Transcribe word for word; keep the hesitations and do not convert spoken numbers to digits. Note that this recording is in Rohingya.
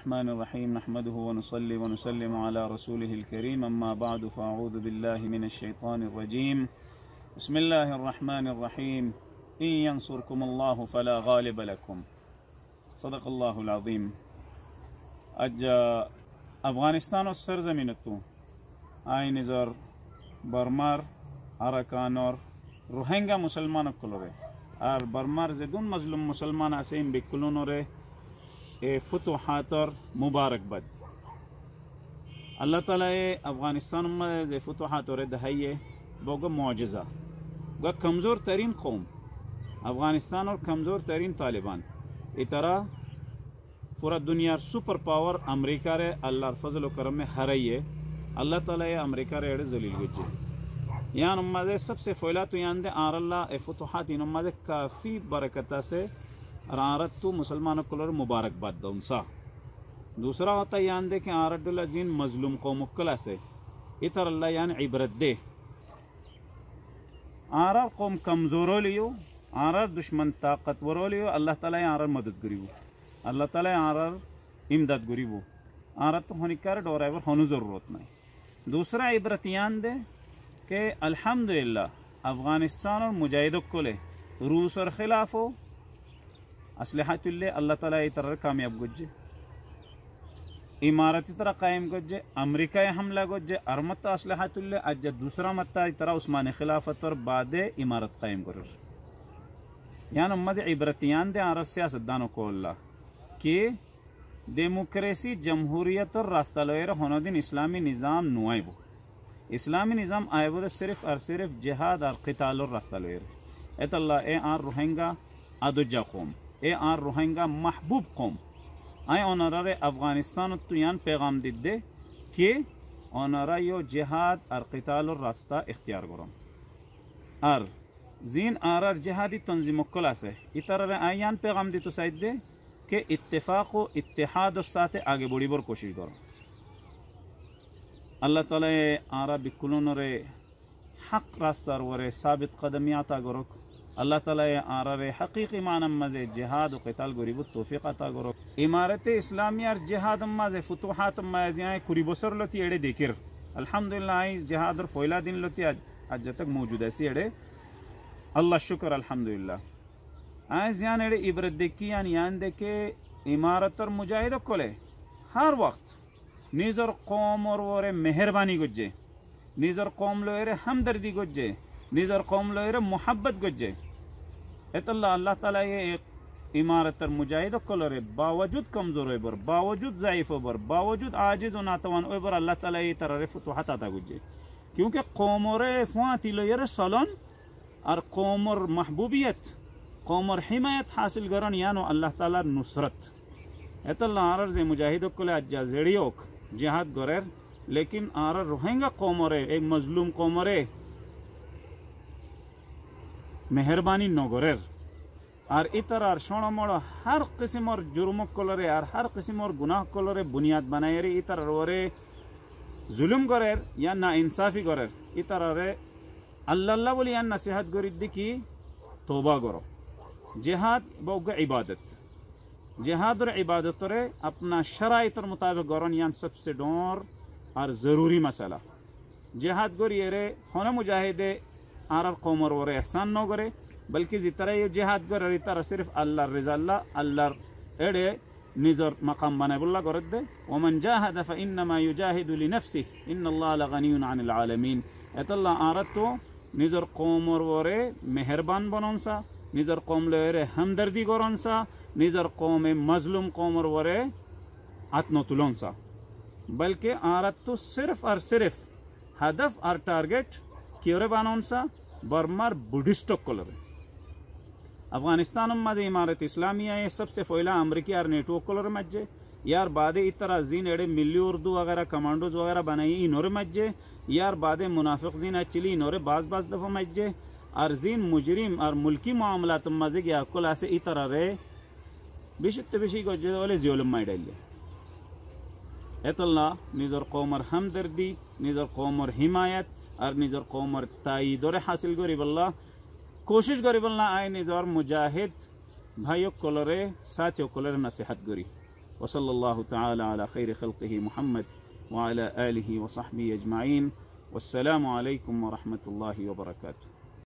الرحمن الرحيم. نحمده ونصلي ونسلم على رسوله الكريم. أما بعد، فأعوذ بالله من الشيطان الرجيم. بسم الله الرحمن الرحيم. إن ينصركم الله فلا غالب لكم. صدق الله العظيم. Aijja Afganistánor sérzaminottu añí nizor Bormár, Arakanor, Ruháingga musolman ókkolóre, ar Bormár zedún mozlum musolman asé, ín bekkúnoré e futuhátor mubarakbad. Allah taalaye Afganistánor mazé ze futuhát ore deháiye, bógga mujiza. Uggwá komzor tarín koum, Afganistánor komzor tarín Taliban, itará fura duniyar super power Amerikáre Allar fozol o korome háraiyé. Allah taalaye Amerikáre eçé zolil goijjé. Yíanor mazé sobse foiláttu yían de añárálla e futuhát inor mazé kafi barakot asé, ar añáráttu musolman ókkolóre mubarakbad doónsa. Dusra hotá yían de ki añárár dhoilla zin mozlum koum ókkol asé, ítaralla yían ibrot de. Añárár koum komzor óileyo, añárár ducmon takotwor óileyo, Allah taalaye añárár modot goríbo. Allah taalaye añárár imdad goríbo. Añáráttu honikkáre dhoraibár honó zorurot nái. Dusra ibrot yían de ke, alhamdulillah, Afganistánor mujahid ókkolé Rusor hélafo asleha tuille Allah taalaye ítararé kamiyab goijjé. Imarot ítara kaim goijjé, Amerikaye hamla goijjé, ar mattá asleha tuille, aijja dusra mattá ítara Usmani hélafotor baade imarot kaim gorér. Yíanor mazé ibrot yían de añárár siyasotdan ókkolla ki, demokresi, jomhuriyotor rasta loiyóre honódin islami nizam no aibó. Islami nizam aibó de sirif ar sirif jihad ar kitalor rasta loiyóre. Étolla e añár Ruháingga adoijja koum, e añár Ruháingga mahbub koum. Añí onoráre Afganistánottu yían pegam didde ki, onorá yó jihad ar kitalor rasta iktiyar gorón. Ar zin añárár jihadi tonzim ókkol asé, ítararé añí yían pegam dito saidde ke ittifak o ittihador sáte age boríbar kucíc goró. Allah taalaye añára bekkúnoré hak rastar uore sabit kodomi ata gorók. Allah taalaye añáráre hakiki manar mazé jihad o kital goríbar toufik ata gorók. Imarote Islamiyar jihador mazé, futuhátor mazé añí kuri bosór lóti eçé dekír. Alhamdulillah, añí jihador foila din lóti aij, aijja tok moujud así eçé. Allar cúkor, alhamdulillah. Añí ziyán eçé ibrot dekí, yían yían de ke imarotor mujahid ókkolé hár wakt nizor koumor uore meherbani goijjé, nizor koum loiyóre hamdardi goijjé, nizor koum loiyóre muhabbot goijjé. Étolla Allah taalaye e imarotor mujahid ókkolóre bawajud komzor óibar, bawajud zaif óibar, bawajud ajiz o natawan óibar, Allah taalaye ítararé futuhát ata goijjé. Kiyónki koumoré fúañti loiyóre solon ar koumor mahbubiyot, koumor himayot hásil gorón, yían o Allah taalar nusrot. Étolla añárár ze mujahid ókkolé aijja zeçé ók jihad gorér, lekin añárár Ruháingga koumoré, ek mozlum koumoré meherbani nogorér. Ar ítarar cóñço-moço hár kisimor jurum ókkolóre ar hár kisimor guná ókkolóre buniyad banaiyóre ítarar uore zulum gorér, yían nainsafi gorér. Ítararé Allah Allah buli yían nasihát gorídde ki, touba goró. Jihad ba uggwá ibadot. Jihador ibadotoré apna caraitor mutabek gorón, yían sobse dhoóñr ar zoruri masala. Jihad goríyeré honó mujahide añárár koumor uore ehsán nogoré, bolki zitará yó jihad gorér ítara sirif Allar rizalla, Allar eçé nizor makam banaibólla gorédde. ومن جاهد فإنما يجاهد لنفسه إن الله لغني عن العالمين. Étolla añáráttu nizor koumor uore meherban bonón sa, nizor koum loiyóre hamdardi gorón sa, nizor koume mozlum koumor uore át notulón sa. Bolki añáráttu sirif ar sirif hadof ar target kiyóre banón sa, Bormar Budhist ókkolóre. Afganistánor mazé Imarat Islamiyaye sobse foila Ameriki ar neto ókkolóre maijjé, yar baade ítara zin eçé milli urdu wagera, commandos wagera banaiyé, inoré maijjé, yar baade munafik zin accíl, inoré baz baz dofa maijjé, ar zin mujrim ar mulki muamalator mazé giya ókkol asé, ítararé bicittu bici goijjé de óile ziyolot mari dhaillé. Étolla nizor koumor hamdardi, nizor koumor himayot ar nizor koumor taidoré hásil goríbolla kucíc goríbolla añí nizor mujahid bái ókkolóre, sáti ókkolóre nasihát gorí. وصلى الله تعالى على خير خلقه محمد وعلى آله وصحبه أجمعين. والسلام عليكم ورحمة الله وبركاته.